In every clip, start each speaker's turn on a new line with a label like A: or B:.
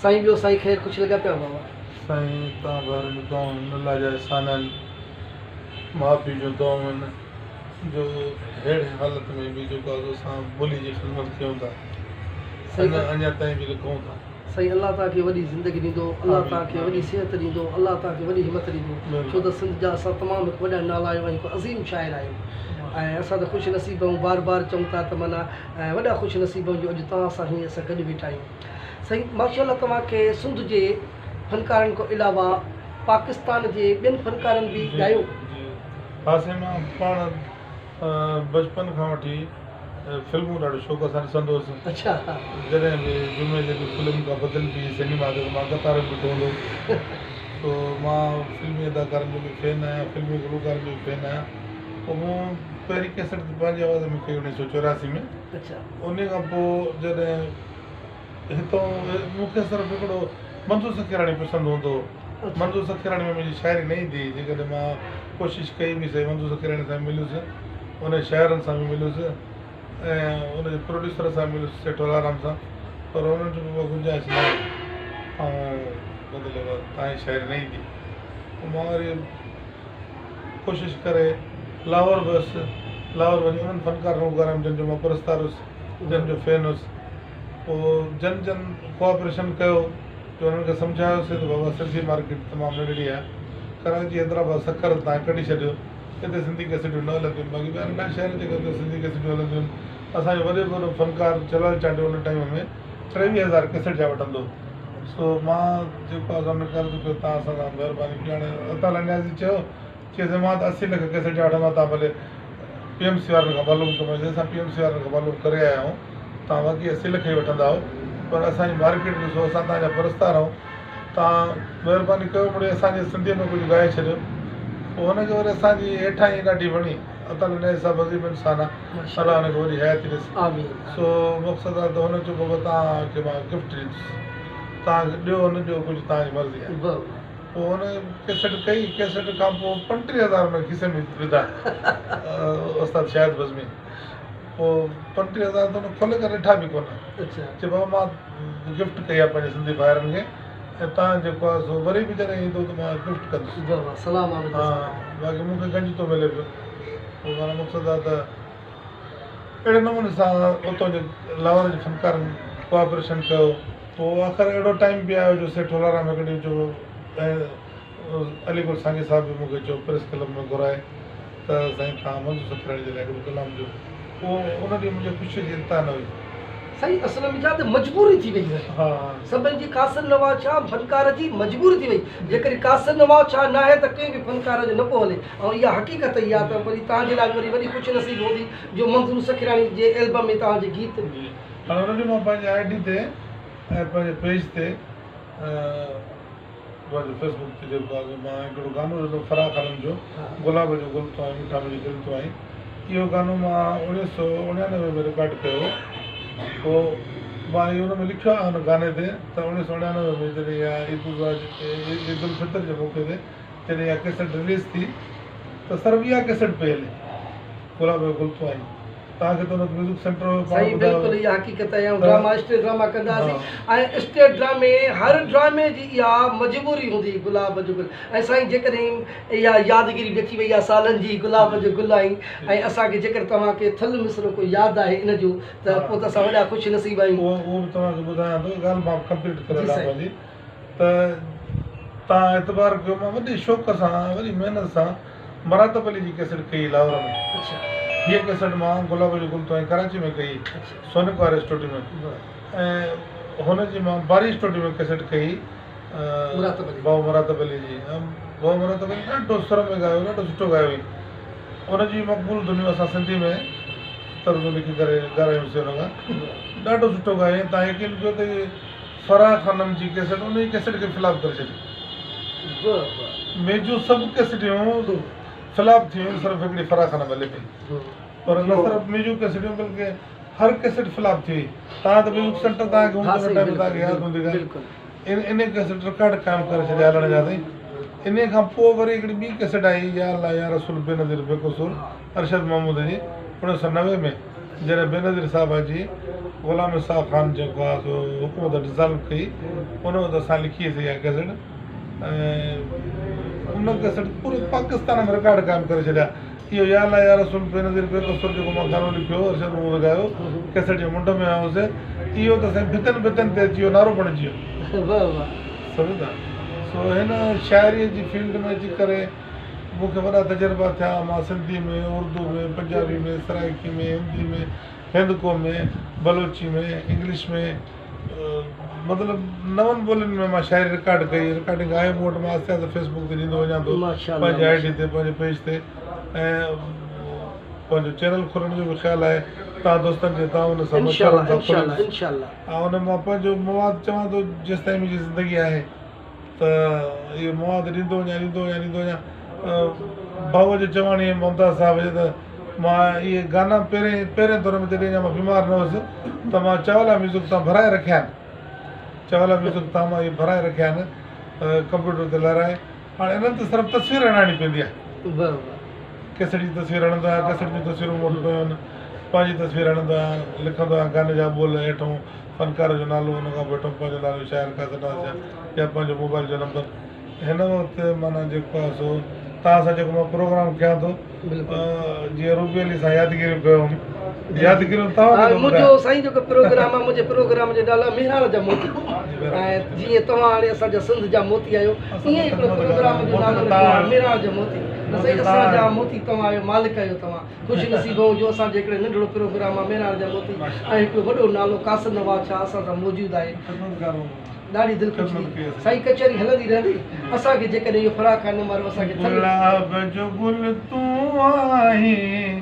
A: سائين ٻيو سائين خير خوش لڳا پيا بابا.
B: سائين توهان ڀائرن جون دعائون آهن الله جا احسان آهن ماء پيء جون دعائون آهن جو ههڙي حالت ۾ به جيڪو آهي سو اسان ٻولي جي خدمت ڪيون ٿا اڃا تائين به لکون ٿا.
A: سائين الله توهان کي وڏي زندگي ڏيندو الله توهان کي وڏي صحت ڏيندو الله توهان کي وڏي همت ڏيندو ڇو ته سنڌ جا اسان تمام هڪ وڏا نالا آهيو ۽ هڪ عظيم شاعر آهيو ۽ اسان ته خوش نصيب آهيون بار بار چئون ٿا ته معنيٰ وڏا خوش نصيب آهيون جو اڄ توهان سان هيئن اسان گڏ ويٺا آهيون سائين ماشاء الله توهان کي سنڌ جي فنڪارن کان علاوه پاڪستان جي ٻين فنڪارن به ڳايو.
B: جي ها سائين مان پاڻ بچپن کان وٺي فلمون ڏاڍو شوق سان ڏسندو هوس. جڏهن به جمعي جي ڏينهن فلم ڪا بدلبي هئي سئنيما تي ته مان قطار ۾ بيٺو هوندو هوس. سو مان فلمي اداڪارن جو به فين آهيان، فلمي گلوڪارن جو به فين آهيان. پوء مون پهرين ڪيسٽ ته پنهنجي آواز ۾ ڪئي اڻويهه سو چوراسي ۾. انهي کان پوء جڏهن هتون مون کي صرف هڪڙو منظور سکيراڻي پسند هوندو هو. منظور سکيراڻي ۾ منهنجي شاعري نه ايندي هئي. جيڪڏهن مان ڪوشش ڪئي به سهي منظور سکيراڻي سان به مليس، ان جي شاعرن سان به مليس ۽ ان جي پروڊيوسر سان به مليس سيٺ ولارام سان پر انهن چيو بابا گنجائش ناهي ۽ مطلب توهان جي شاعري نه ايندي. پوء مان وري ڪوشش ڪري لاهور ويس. لاهور وڃي انهن فنڪارن کان ڳالهايم جن جو مان پرستار هيس، جن جو فين هيس. پوء جن جن ڪوآپريشن ڪيو جو انهن کي سمجهايوسين ته بابا سنڌي مارڪيٽ تمام ننڍڙي آهي، ڪراچي، حيدرآباد، سکر تان ڪڍي ڇڏيو، اتي سنڌي ڪئسيٽون نه هلنديون آهن، باقي ٻيا ننڍا شهر جيڪي اتي سنڌي ڪئسيٽون هلنديون آهن. اسان جو وڏي ۾ وڏو فنڪار جلال چانڊيو ان ٽائيم ۾ ٽيويهه هزار ڪئسيٽ جا وٺندو هو. سو مان جيڪو آهي سو ان کي عرض ڪيو تان اسان سان مهرباني ڪيو. هاڻي عطا الله نيازي چيو، چيس مان ته 80 لک ڪئسيٽ جا وٺندو آهيان، تان ڀلي پي ايم سي وارن کان معلوم ڪيو. چيس اسان پي ايم سي وارن کان معلوم ڪري آيا آهيون. توهان واقعي 80 لک ئي وٺندا آهيو پر اسان جي مارڪيٽ ڏسو اسان توهان جا پرستار آهيون توهان مهرباني ڪيو مڙئي اسان جي سنڌيء ۾ ڪجهه ڳائي ڇڏيو پوء هن کي وري اسان جي هيٺاهين ڏاڍي وڻي الله تعالي نياز صاحب عظيم انسان آهي الله هن کي وڏي حياتي ڏس سو مقصد آهي ته هن چيو بابا توهان کي مان گفٽ ڏيندس توهان کي ڏيو نه ڏيو ڪجهه توهان جي مرضي آهي پوء هن ڪيسٽ ڪئي ڪيسٽ کان پوء 35 هزار هن کيسي ۾ وڌا استاد شاهد بزمي پوء 35 هزار ته هن کولي ڪري ڏٺا به ڪونه. چي بابا مان گفٽ ڪئي آهي پنهنجي سنڌي ڀائرن کي ۽ توهان جيڪو آهي سو وري به جڏهن ايندو ته مان گفٽ ڪندس. ها باقي مون کي گنج ٿو ملي پيو. پوء معنيٰ مقصد آهي ته اهڙي نموني سان اتان جي لاهور جي فنڪارن ڪوآپريشن ڪيو. پوء آخر اهڙو ٽائيم به آيو جو سيٺ هولارام هڪ ڏينهن چيو ۽ علي گل سانگي صاحب به مون کي چيو پريس ڪلب ۾ گهرائي ته سائين توهان منظور سکيراڻي جي لاء هڪڙو ڪلام ڏيو. اهو ان ڏينهن منهنجي خوشيء جي انتها نه هئي.
A: سائين اصل ۾ ڇا ته مجبوري ٿي وئي آهي. سڀن جي قاصر نواز شاهه فنڪار جي مجبوري ٿي وئي. جيڪڏهن قاصر نواز شاهه ناهي ته ڪنهن به فنڪار جو نه پيو هلي ۽ اها حقيقت اها ته وري توهان جي لاء به وري وڏي خوش نصيبي هوندي جو منظور سکيراڻي جي البم ۾ توهان جي گيت.
B: جي هاڻي ان ڏينهن مان پنهنجي I D تي ۽ پنهنجي پيج تي. پنهنجو فيس بڪ تي جيڪو آهي سو مان هڪڙو گانو ڏنو فرح خانم جو گلاب جو گل تون آهين مٺا منهنجي دل تون آهين اهو گانو مان 1999 ۾ رڪارڊ ڪيو هو پوء مان اهو ان ۾ لکيو آهي ان گاني تي ته 1999 ۾ جڏهن اها عيد الاضحيٰ عيد الفطر جي موقعي تي جڏهن اها ڪيسٽ رليز ٿي ته صرف اها ڪيسٽ پئي هلي گلاب جو گل تون آهين. توهان کي ته ان ميوزڪ سينٽر هيو پاڻ
A: سائين
B: ٻڌايو
A: بلڪل اها حقيقت آهي آئون
B: ته
A: ڊراما اسٽيج ڊراما ڪندا هئاسين ۽ اسٽيج ڊرامي هر ڊرامي جي اها مجبوري هوندي هئي گلاب جو گل ۽ سائين جيڪڏهن اها يادگيري به اچي وئي آهي سالن جي گلاب جو گل آهين ۽ اسان کي جيڪر توهان کي ٿل مصرعو ڪو ياد آهي ان جو ته پوء ته اسان وڏا خوش نصيب آهيون.
B: اهو به توهان کي ٻڌايان ٿو ڳالهه مان ڪمپليٽ ڪري
A: جي
B: هلان
A: سائين.
B: پنهنجي ته توهان اعتبار ڪيو مان وڏي شوق سان وڏي محنت سان مراتب علي جي ڪيسٽ ڪئي لاهور ۾. هيء ڪيسٽ مان گلاب جو گل تون ڪراچي ۾ ڪئي سونڪ واري اسٽوڊيو ۾ ۽ هن جي مان باري اسٽوڊيو ۾ ڪيسٽ ڪئي ڀائو مراتب علي جي. ڀائو مراتب علي ڏاڍو سر ۾ ڳايو ڏاڍو سٺو ڳايو هئائين. ان جي مقبول ڌنيون اسان سنڌي ۾ طرزون لکي ڪري ڳارايونسين هن کان ڏاڍو سٺو ڳايائين. تان يقين ڪيو ته فرح خانم جي ڪيسٽ ان جي ڪيسٽ کي فلاپ ڪري ڇڏي. منهنجون سڀ ڪيسٽيون فلاپ ٿي ويون صرف هڪڙي فرح خانم هلي پئي پر نه صرف منهنجون ڪيسٽيون بلڪه هر ڪيسٽ فلاپ ٿي وئي. تان ته ميوزڪ سينٽر تان کي هوندو نه ٽائيم تان کي ياد هوندي ڳالهه ان ڪيسٽ رڪارڊ قائم ڪري ڇڏيا هلڻ جا سائين. انهي کان پوء وري هڪڙي ٻي ڪيسٽ آئي يا الله يا رسول بينظير بيقصور ارشد محمود جي 1990 ۾ جڏهن بينظير صاحبه جي غلام اسحاق خان جيڪو آهي سو حڪومت ڊزالو ڪئي ان وقت اسان لکي هئي اها ڪيسٽ ۽ ان ڪيسٽ پوري پاڪستان ۾ رڪارڊ قائم ڪري ڇڏيا. اهو يا الله يا رسول بينظير بيقصور جيڪو مان گانو لکيو هو ارشد محمود ڳايو ڪيسٽ جي منڍ ۾ آيو هوس اهو ته سائين ڀتين ڀتين تي اچي ويو نعرو بڻجي ويو.
A: واهه واهه.
B: سمجهو ٿا سو هن شاعريء جي فيلڊ ۾ اچي ڪري مون کي وڏا تجربا ٿيا مان سنڌي ۾ اردو ۾ پنجابي ۾ سرائيڪي ۾ هندي ۾ هندڪو ۾ بلوچي ۾ انگلش ۾ مطلب نون ٻولين ۾ مان شاعري رڪارڊ ڪئي رڪارڊنگ آهي مون وٽ مان آهستي آهستي فيس بڪ تي ڏيندو وڃان ٿو پنهنجي I D تي پنهنجي پيج تي ۽ پنهنجو چينل کولڻ جو به خيال آهي توهان دوستن جي تعاون سان مشورن سان کوليندس ۽ ان مان پنهنجو مواد چوان ٿو جيستائين منهنجي زندگي آهي ته اهو مواد ڏيندو وڃان ڏيندو وڃان ڏيندو وڃان ڀائوء جي چواڻي ممتاز صاحب جي ته مان اهي گانا پهرين پهرين دور ۾ جڏهن اڃا مان بيمار نه هوس ته مان چاولا ميوزڪ تان ڀرائي رکيا آهن چاولا ميوزڪ تان مان اهي ڀرائي رکيا آهن ڪمپيوٽر تي لهرائي هاڻي انهن تي صرف تصوير هڻائڻي پوندي آهي ڪيسٽ جي تصوير هڻندو آهيان ڪيسٽ جون تصويرون مون وٽ پيون آهن پنهنجي تصوير هڻندو آهيان لکندو آهيان گاني جا ٻول هيٺون فنڪار جو نالو ان کان پوء هيٺون پنهنجو نالو شاعر قاصد ناز شاهه يا پنهنجو موبائل جو نمبر هن وقت معنيٰ جيڪو آهي سو توهان سان جيڪو مان پروگرام ڪيان ٿو جيئن روبي علي سان يادگيريون ڪيو هئم يادگيريون توهان کي ٿو
A: ٻڌايان. منهنجو سائين جيڪو پروگرام آهي منهنجي پروگرام جو نالو آهي مهراڻ جا موتي ۽ جيئن توهان هاڻي اسان جا سنڌ جا موتي آهيو ائين ئي هڪڙو پروگرام جو نالو رکيو آهي مهراڻ جا موتي ته سائين اسان جا موتي توهان آهيو مالڪ آهيو توهان خوش نصيب آهيون جو اسان جو هڪڙي ننڍڙو پروگرام آهي مهراڻ جا موتي ۽ هڪڙو وڏو نالو قاصد نواز شاهه اسان سان موجود آهي. ڏاڍي دل خوش ٿي. سائين ڪچهري هلندي رهندي. اسان کي جيڪڏهن اهو فراق خانه وارو اسان کي ٿل.
B: گلاب جو گل تون آهين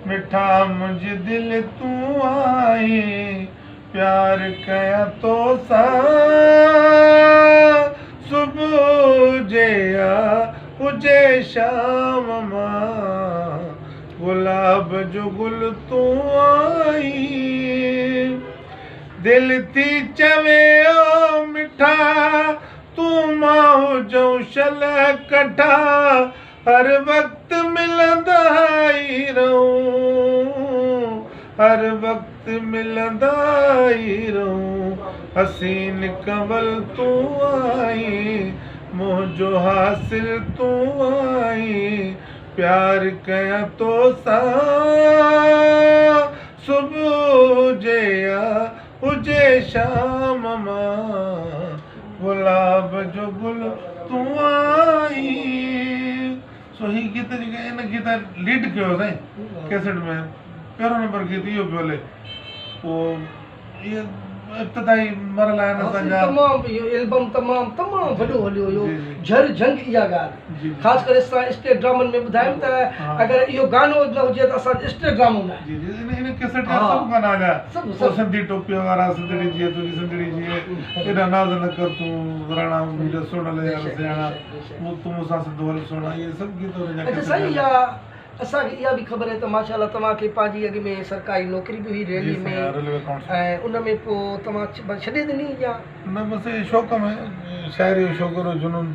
B: مٺا منهنجي دل تون آهين پيار ڪيان توسان صبح هجي يا هجي شام مان گلاب جو گل تون آهين. دل ٿي چوي او مٺا تون مان هجون شل ڪٺا هر وقت ملندا ئي رهون هر وقت ملندا ئي رهون حسين ڪنول تون آهين منهنجو حاصل تون آهين پيار ڪيان توسان صبح هجي يا هجي شام مان گلاب جو گل تون آهين. سو هي گيت جيڪي ان گيت ليڊ ڪيو سائين ڪيسٽ ۾ پهريون نمبر گيت اهو پيو هلي پوء اهي ابتدائي مرحلا آهن اسان جا.
A: تمام اهو البم تمام تمام وڏو هليو هيو جهر جهنگ اها ڳالهه خاص ڪري اسان اسٽيج ڊرامن ۾ ٻڌايم ته اگر اهو گانو نه هجي ته اسان جو اسٽيج ڊرامو نه آهي.
B: جي جي ان ڪيسٽ جا سڀ گانا هليا پوء سنڌي ٽوپيء وارا سنڌڙي جيئي تنهنجي سنڌڙي جيئي ايڏا ناز نه ڪر تون راڻا منهنجا سهڻل يار سياڻا مون تون مون سان سڌو هل سهڻا اهي سڀ گيت ان جا
A: اڇا سائين اها اسان کي اها به خبر آهي ته ماشاء الله توهان کي پنهنجي اڳ ۾ سرڪاري نوڪري به هئي ريلوي ۾ ۽ ان ۾ پوء توهان ڇڏي ڏني يا؟
B: نه بس اهي شوق ۾ شاعري جو شوق ايڏو جنون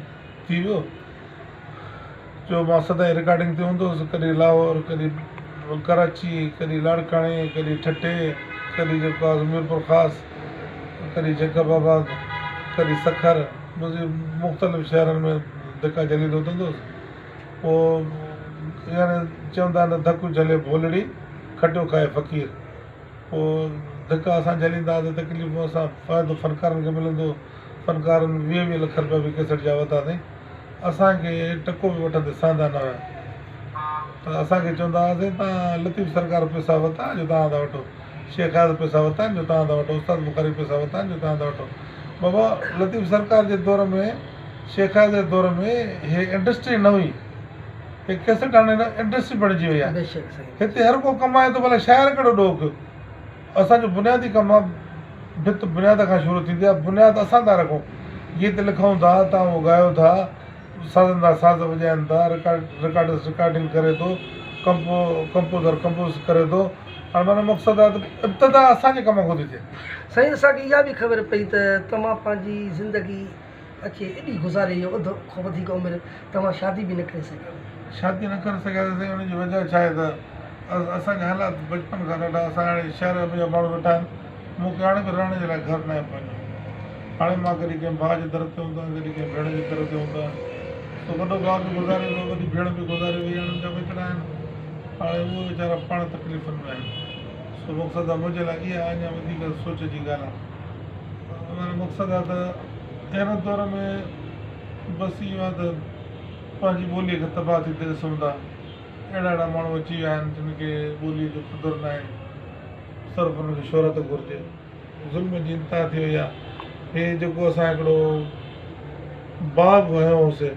B: ٿي ويو جو مان سدائين رڪارڊنگ تي هوندو هوس ڪڏهن لاهور ڪڏهن ڪراچي ڪڏهن لاڙڪاڻي ڪڏهن ٺٽي ڪڏهن جيڪو آهي ميرپورخاص ڪڏهن جيڪب آباد ڪڏهن سکر مختلف شهرن ۾ ڌڪا جهليندو وتندو هوس. پوء يعني چوندا آهن ته ڌڪ جهلي ڀولڙي، کٽيو کائي فقير. پوء ڌڪ اسان جهليندا هئاسين، تڪليفون اسان فائدو فنڪارن کي ملندو هو. فنڪارن ويهه ويهه لک رپيا به ڪيسٽ جا ورتا اٿئين. اسان کي ٽڪو به وٺندي سهندا نه هيا. ته اسان کي چوندا هئاسين توهان لطيف سرڪار پئسا ورتا جو توهان ٿا وٺو، شيخ اياز پئسا ورتا آهن جو توهان ٿا وٺو، استاد بخاري پئسا ورتا آهن جو توهان ٿا وٺو. بابا لطيف سرڪار جي دور ۾ شيخ اياز جي دور ۾ هي انڊسٽري نه هئي، هي ڪيسٽ هاڻي انڊسٽري بڻجي وئي آهي. هتي هر ڪو ڪمائي ٿو ڀلا شاعر ڪهڙو ڏوهه ڪيو. اسان جو بنيادي ڪم آهي ڀت بنياد کان شروع ٿيندي آهي، بنياد اسان ٿا رکون، گيت لکون ٿا، توهان اهو ڳايو ٿا، سازندا ساز وڄائن ٿا، رڪارڊسٽ رڪارڊنگ ڪري ٿو، ڪمپوزر ڪمپوز ڪري ٿو، هاڻي معنيٰ مقصد آهي ته ابتدا اسان جي ڪم کان ٿي ٿئي.
A: سائين اسان کي اها به خبر پئي ته توهان پنهنجي زندگي اچي ايڏي گذاري جو اڌ کان وڌيڪ عمر توهان شادي به نه ڪري سگهيا.
B: شادي نه ڪري سگهياسين سائين ان جي وجهه ڇا آهي ته اسان جا حالات بچپن کان ڏاڍا اسان هاڻي شهر جا ماڻهو ويٺا آهن مون کي هاڻي به رهڻ جي لاء گهر ناهي پنهنجو. هاڻي مان ڪڏهن ڪنهن ڀاء جي در تي هوندو آهيان، ڪڏهن ڪنهن ڀيڻ جي در تي هوندو آهيان. سو وڏو ڀاء به گذاري ويو، وڏي ڀيڻ به گذاري وئي، هاڻي منهنجا ٻچڙا آهن. هاڻي اهي ويچارا پاڻ تڪليفن ۾ آهن. سو مقصد آهي منهنجي لاء اها اڃا وڌيڪ سوچ جي ڳالهه آهي. معنيٰ مقصد آهي ته هن دور ۾ بس اهو آهي ته پنهنجي ٻوليء کي تباهه ٿيندي ڏسون ٿا. اهڙا اهڙا ماڻهو اچي ويا آهن جن کي ٻوليء جو قدر ناهي. صرف انهن کي شهرت گهرجي. ظلم جي انتها ٿي وئي آهي. هي جيڪو اسان هڪڙو باغ هنيو هوسي،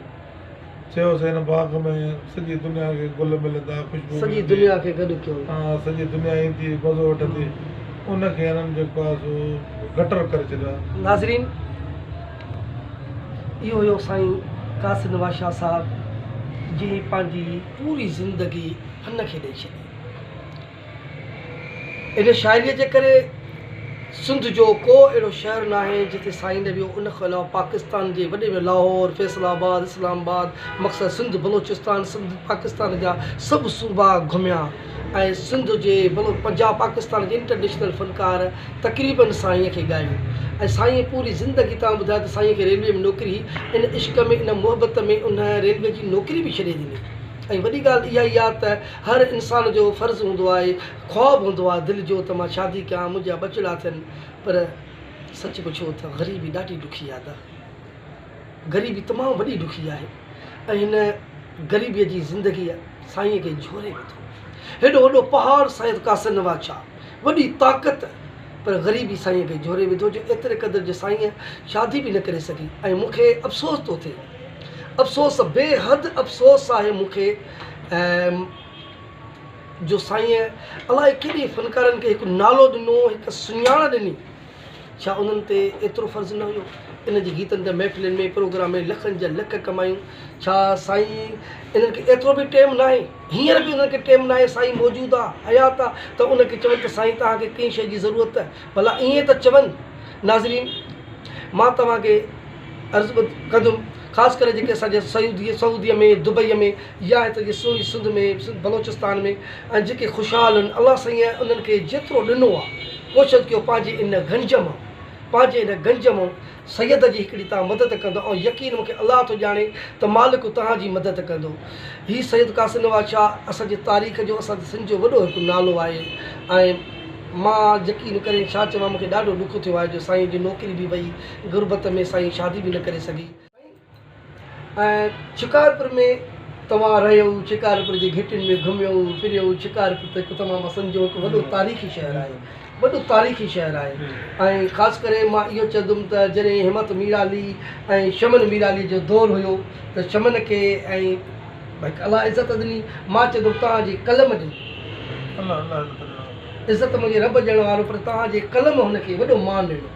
B: چيوسي هن باغ ۾ سڄي دنيا کي گل ملندا، خوشبو
A: سڄي
B: ملندي.
A: دنيا کي گڏ ڪيو.
B: ها، سڄي دنيا ايندي مزو وٺندي. ان کي هنن جيڪو آهي سو گٽر ڪري ڇڏيو آهي.
A: ناظرين اهو هيو سائين قاصد نواز شاهه صاحب جنهن پنهنجي پوري زندگي فن کي ڏئي ڇڏي. ان شاعريء جي ڪري سنڌ جو ڪو اهڙو شهر ناهي جتي سائين نه ويو. ان کان علاوه پاڪستان جي وڏي ۾ لاهور، فيصل آباد، اسلام آباد، مقصد سنڌ، بلوچستان، سنڌ پاڪستان جا سڀ صوبا گهميا ۽ سنڌ جي بلو پنجاب پاڪستان جي انٽرنيشنل فنڪار تقريبن سائينء کي ڳايو ۽ سائينء پوري زندگي توهان ٻڌايو ته سائينء کي ريلوي ۾ نوڪري هئي ان عشق ۾ ان محبت ۾ ان ريلوي جي نوڪري به ڇڏي ڏني ۽ وڏي ڳالهه اها ئي آهي ته هر انسان جو فرض هوندو آهي، خواب هوندو آهي دل جو ته مان شادي ڪيان، منهنجا ٻچڙا ٿين، پر سچ پڇو ته غريبي ڏاڍي ڏکي آهي ادا. غريبي تمام وڏي ڏکي آهي ۽ هن غريبيء جي زندگيء سائينء کي جهوري وڌو. هيڏو وڏو پهاڙ سيد قاسم نواز شاهه، وڏي طاقت، پر غريبي سائينء کي جهوري وڌو جو ايتري قدر جو سائينء شادي به نه ڪري سگهي ۽ مون کي افسوس ٿو ٿئي. افسوس بي حد افسوس آهي مون کي جو سائينء الائي ڪيڏي فنڪارن کي هڪ نالو ڏنو، هڪ سڃاڻ ڏني. ڇا انهن تي ايترو فرض نه هيو؟ انهن جي گيتن تي محفلن ۾ پروگرام ۾ لکن جا لک ڪمايون. ڇا سائين انهن کي ايترو به ٽيم ناهي؟ هينئر به انهن کي ٽيم ناهي، سائين موجود آ، حيات آ ته ان کي چون ته سائين توهان کي ڪنهن شيء جي ضرورت؟ ڀلا ائين ته چون. ناظرين مان توهان کي عرض ڪندم خاص ڪري جيڪي اسان جي سعودي سعودي ۾ دبئي ۾ يا هتي جي سهڻي سنڌ ۾ بلوچستان ۾ ۽ جيڪي خوشحال آهن الله سائين انهن کي جيترو ڏنو آ ڪوشش ڪيو پنهنجي ان گنج مان پنهنجي ان گنج مان سيد جي هڪڙي توهان مدد ڪندو ۽ يقين مون کي الله ٿو ڄاڻي ته مالڪ توهان جي مدد ڪندو. هي سيد قاسم نواز شاهه اسان جي تاريخ جو اسان جي سنڌ جو وڏو هڪ نالو آهي ۽ مان يقين ڪري ڇا چوان مون کي ڏاڍو ڏک ٿيو آهي جو سائين جي نوڪري به وئي غربت ۾ سائين شادي به نه ڪري سگهي. ۽ شڪارپور ۾ توهان رهيو، شڪارپور جي گهٽين ۾ گهميو ڦريو، شڪارپور ته هڪ تمام اسان جو هڪ وڏو تاريخي شهر آهي، وڏو تاريخي شهر آهي ۽ خاص ڪري مان اهو چوندم ته جڏهن همت ميرالي ۽ شمن ميرالي جو دور هيو ته شمن کي ۽ الله عزت ڏني، مان چوندم توهان جي قلم ڏني. عزت منهنجي رب ڏيڻ وارو پر توهان جي قلم هن کي وڏو مان ڏنو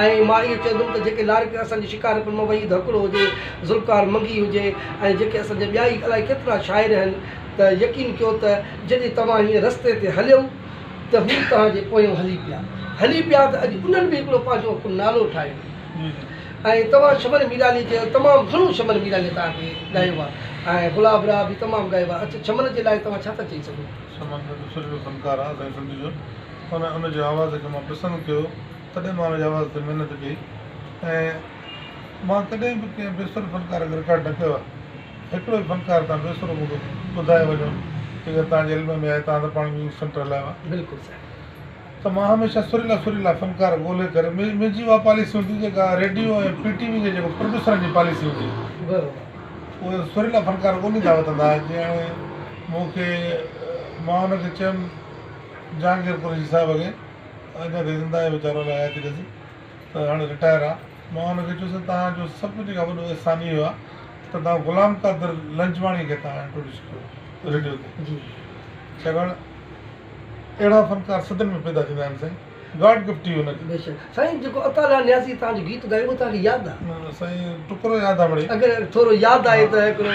A: ۽ مان اهو چوندم ته جيڪي لاڙڪ اسان جي شڪارپور مان وحيد هڪڙو هجي، ذوالفقار منگي هجي ۽ جيڪي اسان جا ٻيا ئي الائي ڪيترا شاعر آهن ته يقين ڪيو ته جڏهن توهان هيئن رستي تي هليو ته هو توهان جي پويان هلي پيا هلي پيا ته اڄ انهن به هڪڙو پنهنجو هڪ نالو ٺاهيو ۽ توهان شمن ميرالي چيو تمام گهڻو شمن ميرالي توهان کي ڳايو آهي ۽ گلاب راء به تمام ڳايو آهي اڇا شمن جي لاء توهان ڇا ٿا چئي سگهو؟
B: شمن ڏاڍو سريلو فنڪار آ اسان جي سنڌ جو ان ان جي آواز کي مان پسند ڪيو تڏهن مان ان جي آواز تي محنت ڪئي ۽ مان ڪڏهن به ڪنهن بي سر فنڪار کي رڪارڊ نه ڪيو آ هڪڙو ئي فنڪار تان بي سرو مون کي ٻڌائي وڃو جيڪر تان جي علم ۾ آهي تان ته پاڻ ميوزڪ سينٽر هلايو آ
A: بلڪل صحيح.
B: ته مان هميشه سريلا سريلا فنڪار ڳولي ڪري منهنجي اها پاليسي هوندي جيڪا ريڊيو ۽ پي ٽي وي جي جيڪو پروڊيوسرن جي پاليسي هوندي
A: بروبر.
B: اهي سريلا فنڪار ڳوليندا وتندا هئا جيئن هاڻي مون کي مان ان کي چيم جهانگير قريشي صاحب کي اڃا تائين زنده آهي ويچارو الائي حياتي اٿس ته هاڻي رٽائر آهي مان ان کي چيس توهان جو سڀني کان وڏو احسان اهو آهي ته توهان غلام قادر لنجواڻي کي توهان انٽروڊيوس ڪيو ريڊيو تي ڇاڪاڻ اهڙا فنڪار صدين ۾ پيدا ٿيندا آهن سائين گاڊ گفٽ هئي هن کي.
A: بيشڪ سائين جيڪو عطا الله نيازي توهان جو گيت ڳايو اهو توهان کي ياد آ؟
B: نه سائين ٽڪرو ياد آ مڙئي.
A: اگر ٿورو ياد آهي ته هڪڙو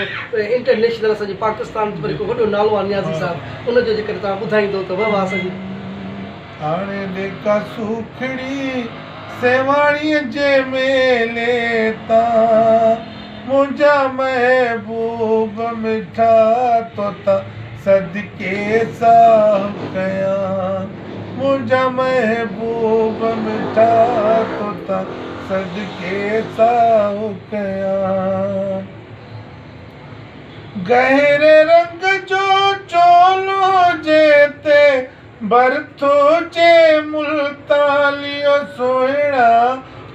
A: انٽرنيشنل اسان جي پاڪستان پر هڪ وڏو نالو آ نيازي صاحب ان جو جيڪڏهن توهان ٻڌائيندو ته واه واه اسان جي.
B: هاڻي ڏي ڪا سوکڙي سيوهاڻيء جي ميلي تان منهنجا محبوب مٺا توتان صدقي ساهه ڪيان. منهنجا محبوب مٺا توتان صدقي ساهه ڪيان. گهري رنگ جو چولو جنهن تي ڀرت هجي ملتاني او سهڻا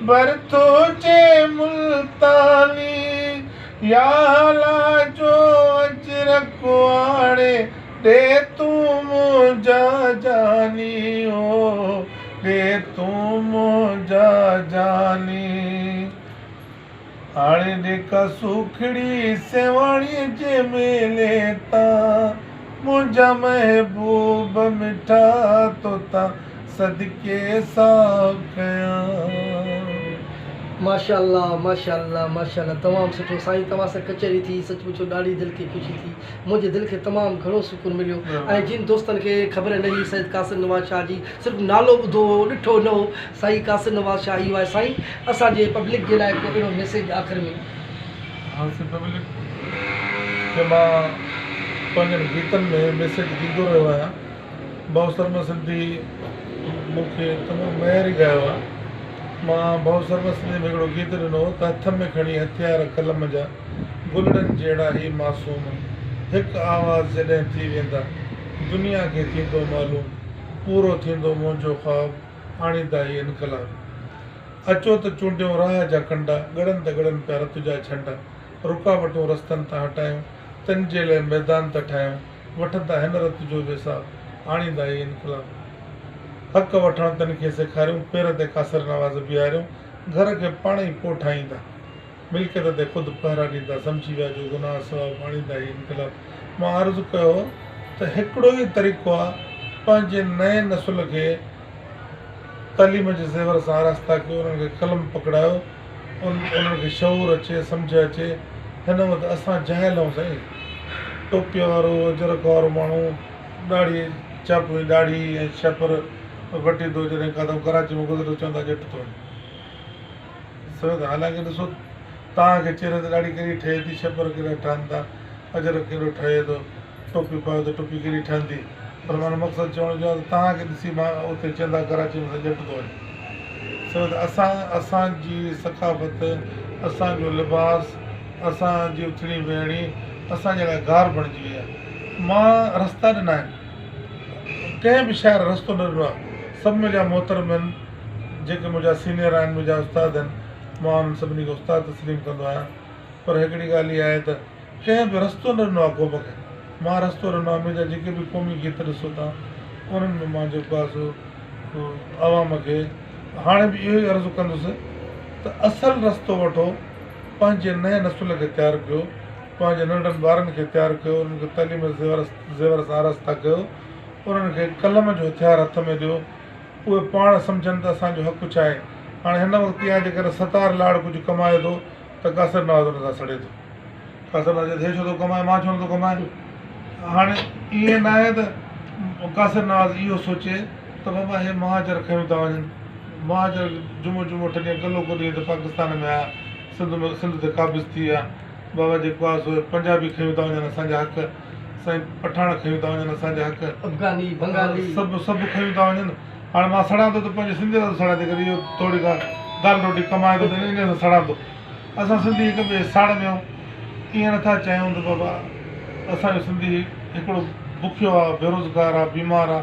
B: ڀرت هجي ملتاني يا هالا جو اجرڪ آڻي ڏي تون منهنجا جاني او ڏي تون منهنجا جاني. آڻي ڏي ڪا سوکڙي سيوهاڻيء جي ميلي تان منهنجا محبوب مٺا توتان صدقي ساهه ڪيان.
A: ماشاءالله ماشاءالله ماشاءالله تمام سٺو سائين توهان سان ڪچهري ٿي سچ پڇو ڏاڍي دل کي خوشي ٿي منهنجي دل کي تمام گهڻو سڪون مليو ۽ جن دوستن کي خبر نه هئي سيد قاسم نواز شاهه جي صرف نالو ٻڌو هو ڏٺو نه هو سائين قاسم نواز شاهه اهو آهي سائين اسان جي پبلڪ جي لاء ڪو اهڙو ميسيج آخر ۾.
B: ها سائين پبلڪ کي مان پنهنجن گيتن ۾ ميسيج ڏيندو رهيو آهيان ڀائو سرمد سنڌي مون کي تمام معياري ڳايو آهي مان ڀائو سرمد سنڌي ۾ هڪڙو گيت ڏنو هو ته هٿ ۾ کڻي هٿيار قلم جا گلڙن جهڙا هي معصوم هڪ آواز جڏهن ٿي ويندا دنيا کي ٿيندو معلوم پورو ٿيندو منهنجو خواب آڻيندا هي انقلاب. اچو ته چونڊيون راهه جا ڪنڊا، ڳڙن ته ڳڙن پيا رت جا ڇنڊا. رڪاوٽون رستن تان هٽايون، تن جي لئه ميدان ته ٺاهيون. وٺندا هن رت جو به حساب، آڻيندا هي انقلاب. حق وٺڻ تن کي سيکاريون، پير تي قاصر نواز بيهاريون. گهر کي پاڻ ئي پوء ٺاهيندا، ملڪيت تي خود پهرا ڏيندا. سمجهي ويا جو گناهه ثواب، آڻيندا هي انقلاب. مان عرض ڪيو ته هڪڙو ئي طريقو آ پنهنجي نئين نسل کي تعليم جي زيور سان آراسته ڪيو انهن کي قلم پڪڙايو انهن کي شعور اچي سمجهه اچي هن وقت اسان جاهل آهيون سائين ٽوپي وارو اجرڪ وارو ماڻهو ڏاڙهي چاپڙي ڏاڙهي ۽ شپر وٽيندو جڏهن ڪاٿو ڪراچي ۾ گذرندو چوندا ڄٽ ٿو وڃي سمجهو ٿا حالانڪه ڏسو توهان کي چهري تي ڏاڙهي ڪهڙي ٺهي ٿي شپر ڪهڙا ٺهن ٿا اجرڪ ڪهڙو ٺهي ٿو ٽوپي پايو ته ٽوپي ڪهڙي ٺهندي پر معنيٰ مقصد چوڻ جو آهي ته توهان کي ڏسي مان اتي چوندا ڪراچي ۾ ڄٽ ٿو وڃي سمجهو ته اسان اسان جي ثقافت اسان جو لباس اسان جي اٿڻي ويهڻي اسان جي لاء گار بڻجي وئي آهي مان رستا ڏنا آهن ڪنهن به شاعر رستو نه ڏنو آهي سڀ منهنجا محترم آهن جيڪي منهنجا سينئر آهن منهنجا استاد آهن مان انهن سڀني کي استاد تسليم ڪندو آهيان پر هڪڙي ڳالهه اها آهي ته ڪنهن به رستو نه ڏنو آهي قوم کي مان رستو ڏنو آهي منهنجا جيڪي به قومي گيت ڏسو ٿا انهن ۾ مان جيڪو آهي سو عوام کي هاڻي به اهو ئي عرض ڪندس ته اصل رستو وٺو پنهنجي نئين نسل کي تيار ڪيو پنهنجي ننڍن ٻارن کي تيار ڪيو انهن کي تعليم زيور زيور سان آراسته ڪيو انهن کي قلم جو هٿيار هٿ ۾ ڏيو اهي پاڻ سمجهن ته اسان جو حق ڇا آهي. هاڻي هن وقت اها جيڪڏهن ستار لاڙ ڪجهه ڪمائي ٿو ته قاصر نواز ان سان سڙي ٿو. قاصر نواز چئي ٿو هي ڇو ٿو ڪمائي مان ڇو نٿو ڪمايان. هاڻي ائين ناهي ته قاصر نواز اهو سوچي ته بابا هي مهاجر کنيون ٿا وڃن. مهاجر جمعو جمعو اٺ ڏينهن ڪلهوڪو ڏينهن ته پاڪستان ۾ آيا سنڌ ۾ سنڌ تي قابض ٿي ويا. بابا جيڪو آهي سو پنجابي کنيون ٿا وڃن اسان جا حق. سائين پٺاڻ کنيون ٿا وڃن اسان جا حق.
A: افغاني، بنگالي.
B: سڀ سڀ کنيون ٿا وڃن. هاڻي مان سڙان ٿو ته پنهنجي سنڌي سان ٿو سڙان جيڪڏهن اهو ٿوري ڪا دال روٽي ڪمائي ٿو ته انهي سان سڙان ٿو. اسان سنڌي هڪ ٻئي جي ساڙ ۾ آهيون. ائين نٿا چاهيون ته بابا اسان جو سنڌي هڪڙو بکيو آ، بيروزگار آ، بيمار آ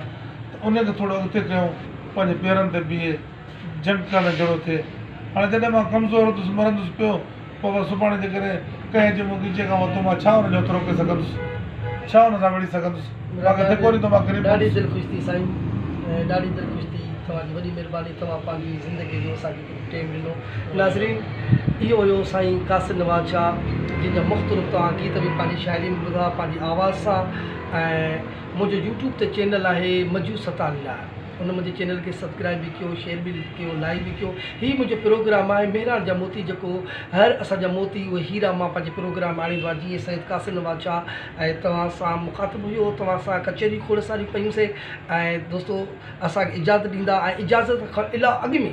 B: ته انهي کي ٿورو اڳتي ڪيون پنهنجي پيرن تي بيهي جنگ ڪرڻ جهڙو ٿئي. هاڻي جڏهن مان ڪمزور هوندس مرندس پيو. بابا سڀاڻي جيڪڏهن ڪنهن جي مون ڳچيء کان وتو مان ڇا ان جو هٿ روڪي سگهندس؟ ڇا ان سان وڙهي سگهندس؟ مان کي ڌڪو ڏيندو مان ڪري
A: ڏاڍي دل خوش ٿي سائين ڏاڍي دل خوش ٿي توهان جي وڏي مهرباني توهان پنهنجي زندگي جو اسان کي ڪجهه ٽيم ڏنو ناظرين اهو هيو سائين قاصد نواز شاهه جنهن جا مختلف توهان گيت به پنهنجي شاعري ۾ ٻڌا پنهنجي آواز سان ۽ منهنجو يوٽيوب تي چينل آهي مجو ستاري لاء ان منهنجي چينل کي سبسڪرائب به ڪيو شيئر به ڪيو لائيڪ به ڪيو هي منهنجو پروگرام آهي مهراڻ جا موتي جيڪو هر اسان جا موتي اهي هيرا مان پنهنجي پروگرام ۾ آڻيندو آهيان جيئن سيد قاسم نواز شاهه ۽ توهان سان مخاطب هيو توهان سان ڪچهري کوڙ ساريون ڪيون سي ۽ دوستو اسان کي اجازت ڏيندا ۽ اجازت کان علاوه اڳ ۾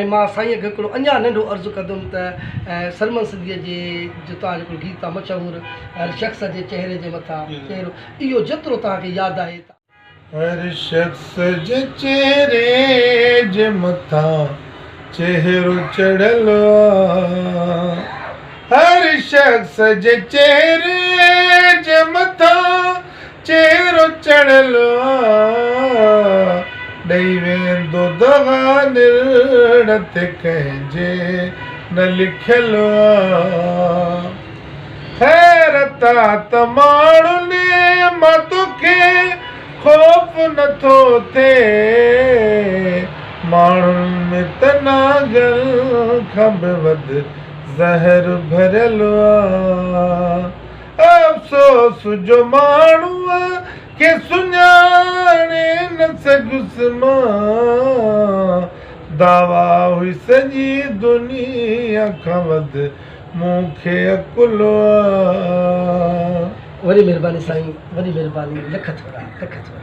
A: ۽ مان سائين کي هڪڙو اڃا ننڍو عرض ڪندم ته سلمان سنڌيء جي جو توهان جو هڪڙو گيت آهي مشهور هر شخص جي چهري جي مٿان چهرو اهو جيترو توهان کي ياد آهي ته.
B: هر شخص جي چهري جي مٿان چهرو چڙهيل آ. هر شخص جي چهري جي مٿان چهرو چڙهيل آ. ڏئي ويندو دغا نرڙ تي ڪنهن جي نه لکيل آ. حيرت آ ته ماڻهن مان توکي خوف نٿو ٿئي. ماڻهن ۾ ته نانگن کان به وڌ زهر ڀريل آ. افسوس جو ماڻهوء کي سڃاڻي نه سگهيس مان. دعويٰ هئي سڄي دنيا کان وڌ مون کي عقل آ.
A: وڏي مھرباني سائين وڏي مھرباني لک ٿورا لک ٿورا.